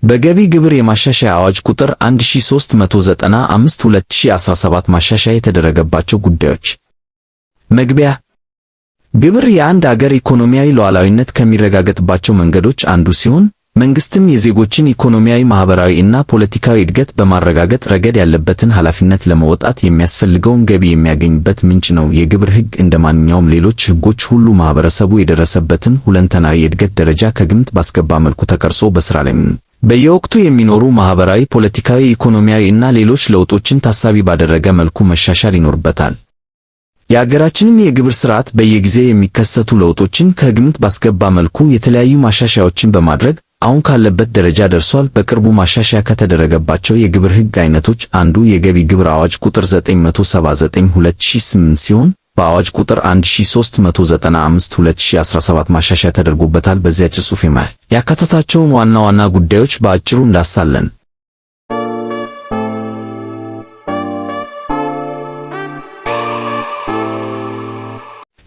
በገቢ ግብር የማሻሻያ አዋጅ ቁጥር 1395 2017 ማሻሻያ የተደረገባቸው ጉዳዮች። መግቢያ። ግብር የአንድ አገር ኢኮኖሚያዊ ሉዓላዊነት ከሚረጋገጥባቸው መንገዶች አንዱ ሲሆን፣ መንግስትም የዜጎችን ኢኮኖሚያዊ፣ ማህበራዊ እና ፖለቲካዊ እድገት በማረጋገጥ ረገድ ያለበትን ኃላፊነት ለመወጣት የሚያስፈልገውን ገቢ የሚያገኝበት ምንጭ ነው። የግብር ሕግ እንደ ማንኛውም ሌሎች ሕጎች ሁሉ ማህበረሰቡ የደረሰበትን ሁለንተናዊ የእድገት ደረጃ ከግምት ባስገባ መልኩ ተቀርጾ በስራ ላይ በየወቅቱ የሚኖሩ ማህበራዊ፣ ፖለቲካዊ፣ ኢኮኖሚያዊ እና ሌሎች ለውጦችን ታሳቢ ባደረገ መልኩ መሻሻል ይኖርበታል። የአገራችንም የግብር ስርዓት በየጊዜው የሚከሰቱ ለውጦችን ከግምት ባስገባ መልኩ የተለያዩ ማሻሻያዎችን በማድረግ አሁን ካለበት ደረጃ ደርሷል። በቅርቡ ማሻሻያ ከተደረገባቸው የግብር ሕግ አይነቶች አንዱ የገቢ ግብር አዋጅ ቁጥር 979 2008 ሲሆን፣ በአዋጅ ቁጥር 1395 2017 ማሻሻያ ተደርጎበታል። በዚያ ጽሑፍ ያካተታቸውን ዋና ዋና ጉዳዮች በአጭሩ እንዳሳለን።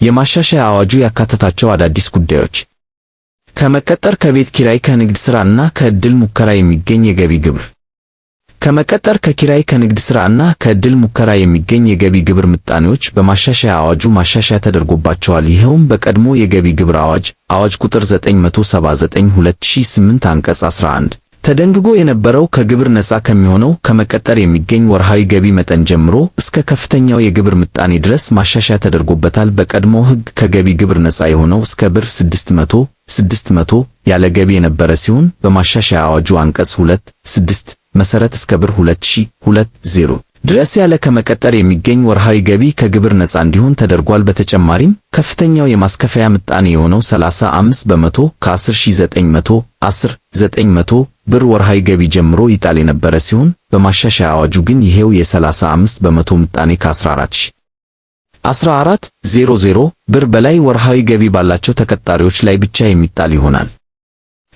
የማሻሻያ አዋጁ ያካተታቸው አዳዲስ ጉዳዮች፦ ከመቀጠር፣ ከቤት ኪራይ፣ ከንግድ ሥራ እና ከዕድል ሙከራ የሚገኝ የገቢ ግብር። ከመቀጠር፣ ከኪራይ፣ ከንግድ ሥራ እና ከዕድል ሙከራ የሚገኝ የገቢ ግብር ምጣኔዎች በማሻሻያ አዋጁ ማሻሻያ ተደርጎባቸዋል። ይኸውም በቀድሞ የገቢ ግብር አዋጅ አዋጅ ቁጥር 979 2008 አንቀጽ 11 ተደንግጎ የነበረው ከግብር ነፃ ከሚሆነው ከመቀጠር የሚገኝ ወርሃዊ ገቢ መጠን ጀምሮ እስከ ከፍተኛው የግብር ምጣኔ ድረስ ማሻሻያ ተደርጎበታል። በቀድሞ ሕግ ከገቢ ግብር ነፃ የሆነው እስከ ብር 600 600 ያለ ገቢ የነበረ ሲሆን፣ በማሻሻያ አዋጁ አንቀጽ 2 6 መሰረት እስከ ብር 2020 ድረስ ያለ ከመቀጠር የሚገኝ ወርሃዊ ገቢ ከግብር ነፃ እንዲሆን ተደርጓል። በተጨማሪም ከፍተኛው የማስከፈያ ምጣኔ የሆነው 35% ከ10,900 10 900 ብር ወርሃዊ ገቢ ጀምሮ ይጣል የነበረ ሲሆን፣ በማሻሻያ አዋጁ ግን ይሄው የ35% ምጣኔ ከ14 14 00 ብር በላይ ወርሃዊ ገቢ ባላቸው ተቀጣሪዎች ላይ ብቻ የሚጣል ይሆናል።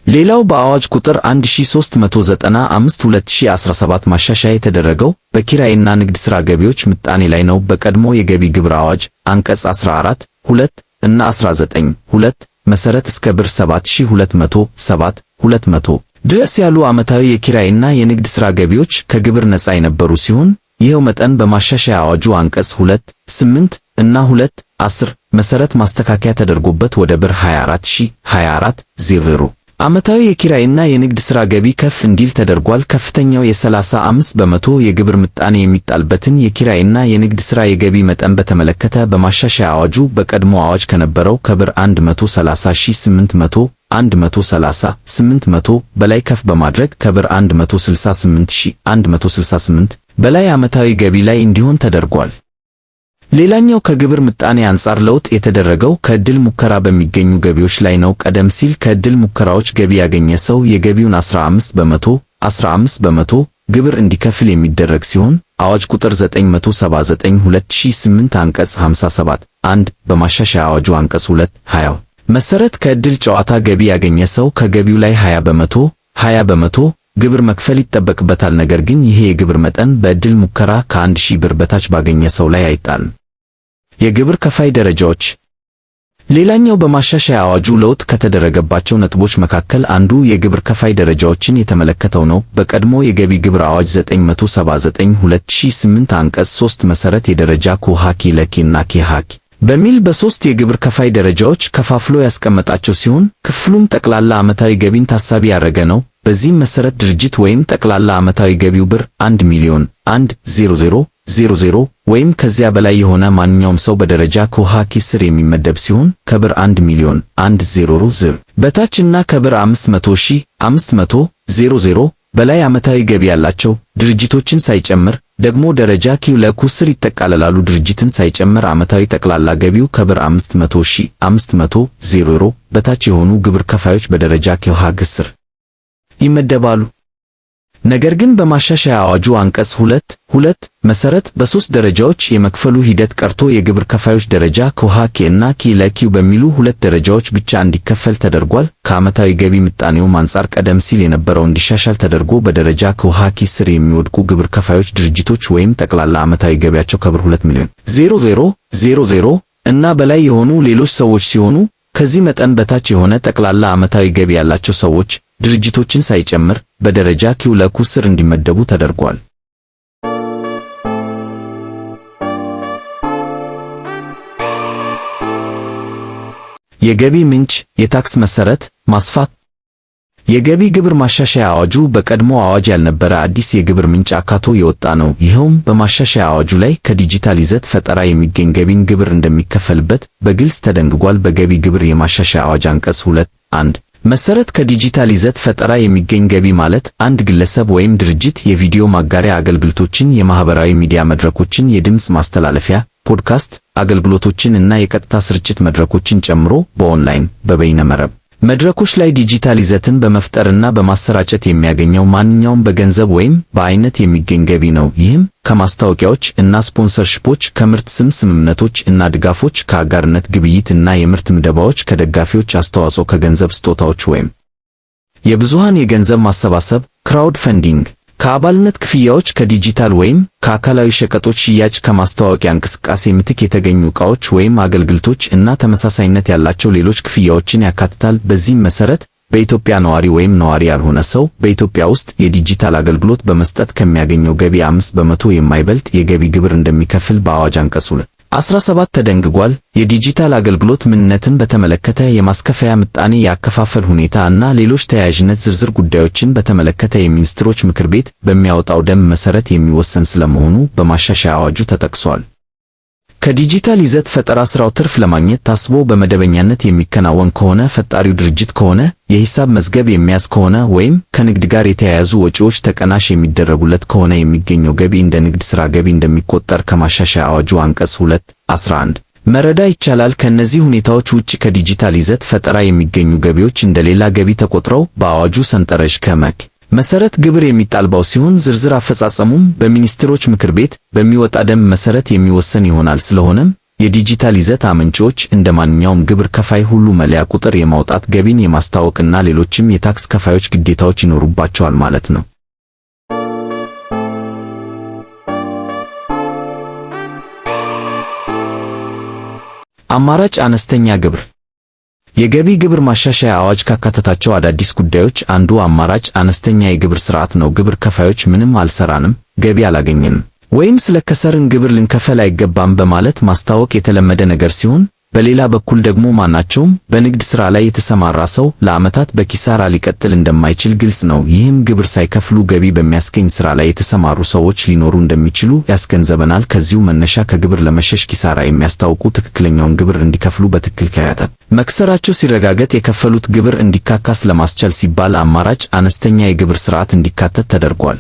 ሌላው በአዋጅ ቁጥር 1395 2017 ማሻሻያ የተደረገው በኪራይና ንግድ ሥራ ገቢዎች ምጣኔ ላይ ነው። በቀድሞ የገቢ ግብር አዋጅ አንቀጽ 14 2 እና 19 2 መሰረት እስከ ብር 7200 7 200 ድረስ ያሉ ዓመታዊ የኪራይና የንግድ ሥራ ገቢዎች ከግብር ነፃ የነበሩ ሲሆን፣ ይኸው መጠን በማሻሻያ አዋጁ አንቀጽ 2 8 እና 2 10 መሰረት ማስተካከያ ተደርጎበት ወደ ብር 24000 24 00 ዓመታዊ የኪራይና የንግድ ሥራ ገቢ ከፍ እንዲል ተደርጓል። ከፍተኛው የ35% የግብር ምጣኔ የሚጣልበትን የኪራይና የንግድ ሥራ የገቢ መጠን በተመለከተ በማሻሻያ አዋጁ በቀድሞ አዋጅ ከነበረው ከብር 130,800 130 800 በላይ ከፍ በማድረግ ከብር 168,168 በላይ ዓመታዊ ገቢ ላይ እንዲሆን ተደርጓል። ሌላኛው ከግብር ምጣኔ አንጻር ለውጥ የተደረገው ከዕድል ሙከራ በሚገኙ ገቢዎች ላይ ነው። ቀደም ሲል ከዕድል ሙከራዎች ገቢ ያገኘ ሰው የገቢውን 15% 15% ግብር እንዲከፍል የሚደረግ ሲሆን፣ አዋጅ ቁጥር 979 2008 አንቀጽ 57 1 በማሻሻያ አዋጁ አንቀጽ 2 20 መሰረት ከዕድል ጨዋታ ገቢ ያገኘ ሰው ከገቢው ላይ 20% 20% ግብር መክፈል ይጠበቅበታል። ነገር ግን ይሄ የግብር መጠን በዕድል ሙከራ ከ1000 ብር በታች ባገኘ ሰው ላይ አይጣልም። የግብር ከፋይ ደረጃዎች። ሌላኛው በማሻሻያ አዋጁ ለውጥ ከተደረገባቸው ነጥቦች መካከል አንዱ የግብር ከፋይ ደረጃዎችን የተመለከተው ነው። በቀድሞ የገቢ ግብር አዋጅ 979 2008 አንቀጽ 3 መሰረት የደረጃ ኩ፣ ሀ፣ ኪ፣ ለ፣ ኪ እና ኪ ሀ ኪ በሚል በሶስት የግብር ከፋይ ደረጃዎች ከፋፍሎ ያስቀመጣቸው ሲሆን፣ ክፍሉም ጠቅላላ ዓመታዊ ገቢን ታሳቢ ያደረገ ነው። በዚህም መሰረት ድርጅት ወይም ጠቅላላ ዓመታዊ ገቢው ብር 1 ሚሊዮን 1 00 00 ወይም ከዚያ በላይ የሆነ ማንኛውም ሰው በደረጃ ኩ ሀ ኪ ስር የሚመደብ ሲሆን፣ ከብር 1 ሚሊዮን 1 0 0 በታች እና ከብር 500 ሺህ 500 00 በላይ ዓመታዊ ገቢ ያላቸው ድርጅቶችን ሳይጨምር ደግሞ ደረጃ ኪ ለ ኩ ስር ይጠቃለላሉ። ድርጅትን ሳይጨምር ዓመታዊ ጠቅላላ ገቢው ከብር 500 ሺህ 500 00 በታች የሆኑ ግብር ከፋዮች በደረጃ ኪ ሀ ግ ስር ይመደባሉ። ነገር ግን በማሻሻያ አዋጁ አንቀጽ 2 2 መሰረት በሶስት ደረጃዎች የመክፈሉ ሂደት ቀርቶ የግብር ከፋዮች ደረጃ ኩ ሀ ኪ እና ኪ ለ ኪው በሚሉ ሁለት ደረጃዎች ብቻ እንዲከፈል ተደርጓል። ከዓመታዊ ገቢ ምጣኔውም አንጻር ቀደም ሲል የነበረው እንዲሻሻል ተደርጎ በደረጃ ኩ ሀ ኪ ስር የሚወድቁ ግብር ከፋዮች ድርጅቶች ወይም ጠቅላላ ዓመታዊ ገቢያቸው ከብር 2 ሚሊዮን 00 00 እና በላይ የሆኑ ሌሎች ሰዎች ሲሆኑ፣ ከዚህ መጠን በታች የሆነ ጠቅላላ ዓመታዊ ገቢ ያላቸው ሰዎች ድርጅቶችን ሳይጨምር በደረጃ ኪው ለኩ ስር እንዲመደቡ ተደርጓል። የገቢ ምንጭ የታክስ መሰረት ማስፋት። የገቢ ግብር ማሻሻያ አዋጁ በቀድሞ አዋጅ ያልነበረ አዲስ የግብር ምንጭ አካቶ የወጣ ነው። ይኸውም በማሻሻያ አዋጁ ላይ ከዲጂታል ይዘት ፈጠራ የሚገኝ ገቢን ግብር እንደሚከፈልበት በግልጽ ተደንግጓል። በገቢ ግብር የማሻሻያ አዋጅ አንቀጽ 2(1) መሰረት ከዲጂታል ይዘት ፈጠራ የሚገኝ ገቢ ማለት አንድ ግለሰብ ወይም ድርጅት የቪዲዮ ማጋሪያ አገልግሎቶችን፣ የማህበራዊ ሚዲያ መድረኮችን፣ የድምፅ ማስተላለፊያ ፖድካስት አገልግሎቶችን እና የቀጥታ ስርጭት መድረኮችን ጨምሮ በኦንላይን በበይነ መረብ መድረኮች ላይ ዲጂታል ይዘትን በመፍጠርና በማሰራጨት የሚያገኘው ማንኛውም በገንዘብ ወይም በአይነት የሚገኝ ገቢ ነው። ይህም ከማስታወቂያዎች እና ስፖንሰርሺፖች፣ ከምርት ስም ስምምነቶች እና ድጋፎች፣ ከአጋርነት ግብይት እና የምርት ምደባዎች፣ ከደጋፊዎች አስተዋጽኦ፣ ከገንዘብ ስጦታዎች ወይም የብዙሃን የገንዘብ ማሰባሰብ crowdfunding፣ ከአባልነት ክፍያዎች፣ ከዲጂታል ወይም ከአካላዊ ሸቀጦች ሽያጭ፣ ከማስታወቂያ እንቅስቃሴ ምትክ የተገኙ ዕቃዎች ወይም አገልግሎቶች እና ተመሳሳይነት ያላቸው ሌሎች ክፍያዎችን ያካትታል። በዚህም መሰረት በኢትዮጵያ ነዋሪ ወይም ነዋሪ ያልሆነ ሰው በኢትዮጵያ ውስጥ የዲጂታል አገልግሎት በመስጠት ከሚያገኘው ገቢ 5% የማይበልጥ የገቢ ግብር እንደሚከፍል በአዋጅ አንቀጽ 2(17) ተደንግጓል። የዲጂታል አገልግሎት ምንነትን በተመለከተ የማስከፈያ ምጣኔ፣ የአከፋፈል ሁኔታ እና ሌሎች ተያያዥነት ዝርዝር ጉዳዮችን በተመለከተ የሚኒስትሮች ምክር ቤት በሚያወጣው ደንብ መሰረት የሚወሰን ስለመሆኑ በማሻሻያ አዋጁ ተጠቅሷል። ከዲጂታል ይዘት ፈጠራ ስራው ትርፍ ለማግኘት ታስቦ በመደበኛነት የሚከናወን ከሆነ፣ ፈጣሪው ድርጅት ከሆነ፣ የሂሳብ መዝገብ የሚያዝ ከሆነ ወይም ከንግድ ጋር የተያያዙ ወጪዎች ተቀናሽ የሚደረጉለት ከሆነ የሚገኘው ገቢ እንደ ንግድ ሥራ ገቢ እንደሚቆጠር ከማሻሻያ አዋጁ አንቀጽ 2(11) መረዳት ይቻላል። ከእነዚህ ሁኔታዎች ውጭ ከዲጂታል ይዘት ፈጠራ የሚገኙ ገቢዎች እንደሌላ ገቢ ተቆጥረው በአዋጁ ሰንጠረዥ ከመክ መሰረት ግብር የሚጣልባው ሲሆን ዝርዝር አፈጻጸሙም በሚኒስትሮች ምክር ቤት በሚወጣ ደንብ መሰረት የሚወሰን ይሆናል። ስለሆነም የዲጂታል ይዘት አመንጪዎች እንደ ማንኛውም ግብር ከፋይ ሁሉ መለያ ቁጥር የማውጣት፣ ገቢን የማስታወቅና ሌሎችም የታክስ ከፋዮች ግዴታዎች ይኖሩባቸዋል ማለት ነው። አማራጭ አነስተኛ ግብር። የገቢ ግብር ማሻሻያ አዋጅ ካካተታቸው አዳዲስ ጉዳዮች አንዱ አማራጭ አነስተኛ የግብር ስርዓት ነው። ግብር ከፋዮች ምንም አልሰራንም፣ ገቢ አላገኘንም ወይም ስለከሰርን ግብር ልንከፈል አይገባም በማለት ማስታወቅ የተለመደ ነገር ሲሆን፣ በሌላ በኩል ደግሞ ማናቸውም በንግድ ሥራ ላይ የተሰማራ ሰው ለዓመታት በኪሳራ ሊቀጥል እንደማይችል ግልጽ ነው። ይህም ግብር ሳይከፍሉ ገቢ በሚያስገኝ ሥራ ላይ የተሰማሩ ሰዎች ሊኖሩ እንደሚችሉ ያስገንዘበናል። ከዚሁ መነሻ ከግብር ለመሸሽ ኪሳራ የሚያስታውቁ ትክክለኛውን ግብር እንዲከፍሉ በትክክል ከያተ መክሰራቸው ሲረጋገጥ የከፈሉት ግብር እንዲካካስ ለማስቻል ሲባል አማራጭ አነስተኛ የግብር ስርዓት እንዲካተት ተደርጓል።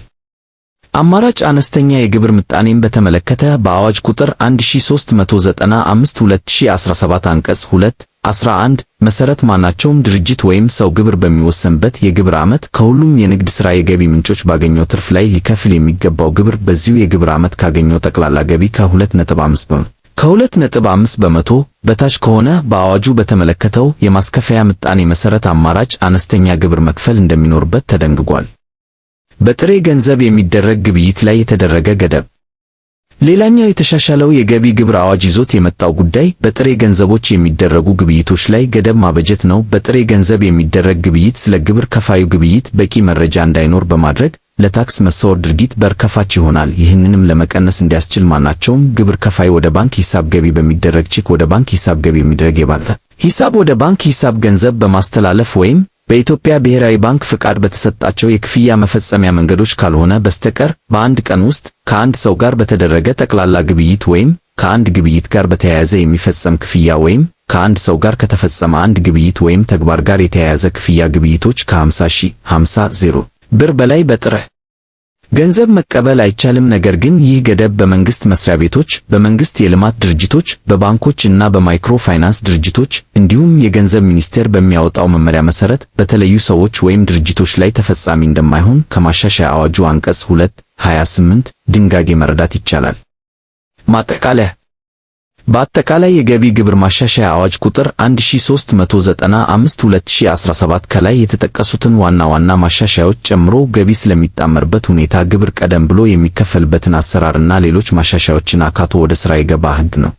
አማራጭ አነስተኛ የግብር ምጣኔን በተመለከተ በአዋጅ ቁጥር 1395 2017 አንቀጽ 2(11) መሰረት ማናቸውም ድርጅት ወይም ሰው ግብር በሚወሰንበት የግብር ዓመት ከሁሉም የንግድ ሥራ የገቢ ምንጮች ባገኘው ትርፍ ላይ ሊከፍል የሚገባው ግብር በዚሁ የግብር ዓመት ካገኘው ጠቅላላ ገቢ ከ2.5% በታች ከሆነ በአዋጁ በተመለከተው የማስከፈያ ምጣኔ መሰረት አማራጭ አነስተኛ ግብር መክፈል እንደሚኖርበት ተደንግጓል። በጥሬ ገንዘብ የሚደረግ ግብይት ላይ የተደረገ ገደብ። ሌላኛው የተሻሻለው የገቢ ግብር አዋጅ ይዞት የመጣው ጉዳይ በጥሬ ገንዘቦች የሚደረጉ ግብይቶች ላይ ገደብ ማበጀት ነው። በጥሬ ገንዘብ የሚደረግ ግብይት ስለ ግብር ከፋዩ ግብይት በቂ መረጃ እንዳይኖር በማድረግ ለታክስ መሰወር ድርጊት በር ከፋች ይሆናል። ይህንንም ለመቀነስ እንዲያስችል ማናቸውም ግብር ከፋይ ወደ ባንክ ሂሳብ ገቢ በሚደረግ ቼክ፣ ወደ ባንክ ሂሳብ ገቢ የሚደረግ የባለ ሂሳብ ወደ ባንክ ሂሳብ ገንዘብ በማስተላለፍ ወይም በኢትዮጵያ ብሔራዊ ባንክ ፍቃድ በተሰጣቸው የክፍያ መፈጸሚያ መንገዶች ካልሆነ በስተቀር በአንድ ቀን ውስጥ ከአንድ ሰው ጋር በተደረገ ጠቅላላ ግብይት ወይም ከአንድ ግብይት ጋር በተያያዘ የሚፈጸም ክፍያ ወይም ከአንድ ሰው ጋር ከተፈጸመ አንድ ግብይት ወይም ተግባር ጋር የተያያዘ ክፍያ ግብይቶች ከ50 ሺህ 50 0 ብር በላይ በጥሬ ገንዘብ መቀበል አይቻልም። ነገር ግን ይህ ገደብ በመንግስት መስሪያ ቤቶች፣ በመንግስት የልማት ድርጅቶች፣ በባንኮች እና በማይክሮ ፋይናንስ ድርጅቶች እንዲሁም የገንዘብ ሚኒስቴር በሚያወጣው መመሪያ መሰረት በተለዩ ሰዎች ወይም ድርጅቶች ላይ ተፈጻሚ እንደማይሆን ከማሻሻያ አዋጁ አንቀጽ 2(28) ድንጋጌ መረዳት ይቻላል። ማጠቃለያ። በአጠቃላይ የገቢ ግብር ማሻሻያ አዋጅ ቁጥር 1395 2017 ከላይ የተጠቀሱትን ዋና ዋና ማሻሻያዎች ጨምሮ ገቢ ስለሚጣመርበት ሁኔታ፣ ግብር ቀደም ብሎ የሚከፈልበትን አሰራርና ሌሎች ማሻሻያዎችን አካቶ ወደ ሥራ የገባ ሕግ ነው።